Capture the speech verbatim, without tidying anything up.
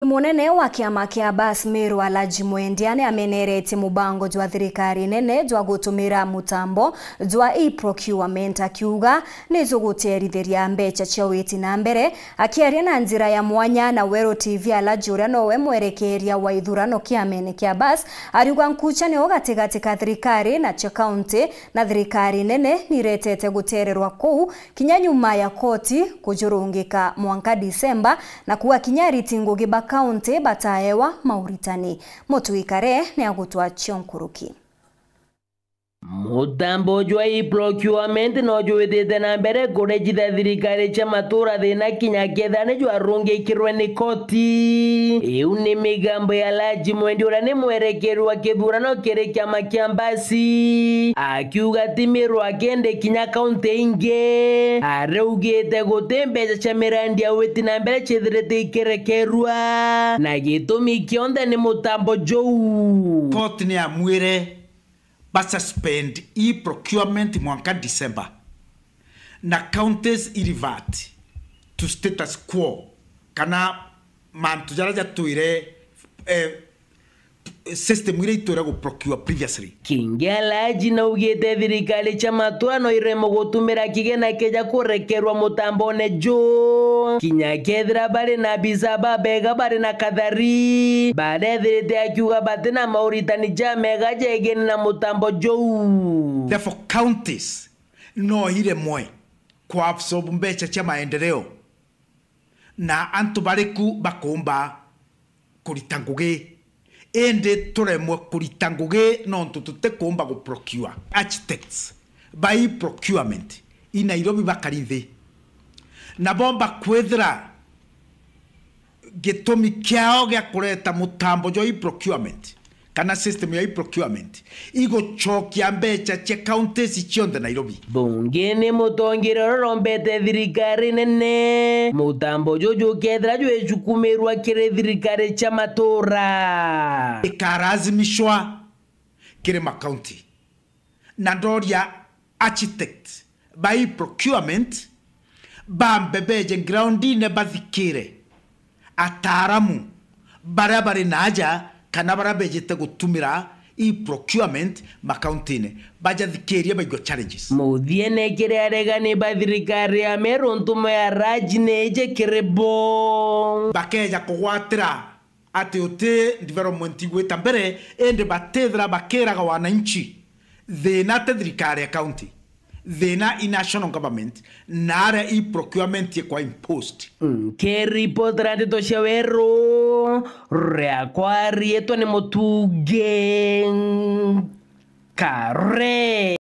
Munene wa kiama kia Bus Meru Alhaji Mwendia ni ameneretie mubango jwa thirikari nene jwa gutumira mutambo jwa e-procurement, akiuga ni juguterithiria mbeca cia witi na mbere. Akiaria na njira ya mwanya na Weru T V, Alhaji, uria nowe mwerekeria wa ithurano kiamene kia Bus, ariuga nkucanio gatigati ka thirikari na cia kaunti na thirikari nene niretete gutererwa kuu kinya nyuma ya koti kujurungika mwanka Disemba, na kuuga kinya ariti ngugi ba kaunti bataewa mauritani. Mutwikare ni agutwachia nkuruki. Mutambo jwa e-procurement no jwithite na mbere kurejitha thirikari cia matura thina kinya kethira ni jwarungikirwe ni koti. Iu ni migambo ya Alhaji Mwendia uria ni mwerekeri wa kithurano kiri kiama kia Bus, akiuga ti Meru kenda kinya kaunti ingi. Araugite guti mbeca cia mirandi ya witi na mbere cithirite ikirekerwa, na gitumi kionthe ni mutambo juu. Court ni amwire ba suspend e-procurement mwanka December, na counties i revert to status quo, kana mantu jaria jatwire, eh, system iria itwire gu procure previously. Kingi Alhaji naugite thirikari cia matura no iremwe gutumira kigena kija kurekerwa mutambone juu, kinya kethira bari na abisa babega bari na kathari, barethirite akiuga bati na mauritani jamega jegeni na mutambo juu. Therefore, counties no iremwe ku absorb mbeca cia maendeleo na antu bariku bakumba kurita ngugi. Indi turemwe kurita ngugi nontu tutikumba gu procure. Architects ba e-procurement i Nairobi bakari nthi, na bomba kwithira gitumi kiao gia kureta mutambo jwa e-procurement kana system ya e-procurement igucokia mbeca cia counties cionthe Nairobi. Bunge ni mutongeria uria urombete thirikari nene mutambo juju ukethira jwicukumirwa kiri thirikari cia matura, ikarasmishwa kiri makaunti. Na ndoria architect ba e-procurement bambe beje groundine bathikire ataaramu baria bari na aja kana baria bejite gutumira e-procurement makauntine, bajathikirie baigua challenges. Muthiene, kiri aregani ba thirikari ya Meru, ntumo ya Alhaji ni iji kiri bo. Bakeja kugwatira ati uti development igwita mbere, indi batithira bakiraga wananchi thina ti thirikari ya county, thina i national government na aria i procurement ikwa imposed. Nkiripotera ndeto cia Weru, riakwa riitwa ni Mutungi Kare.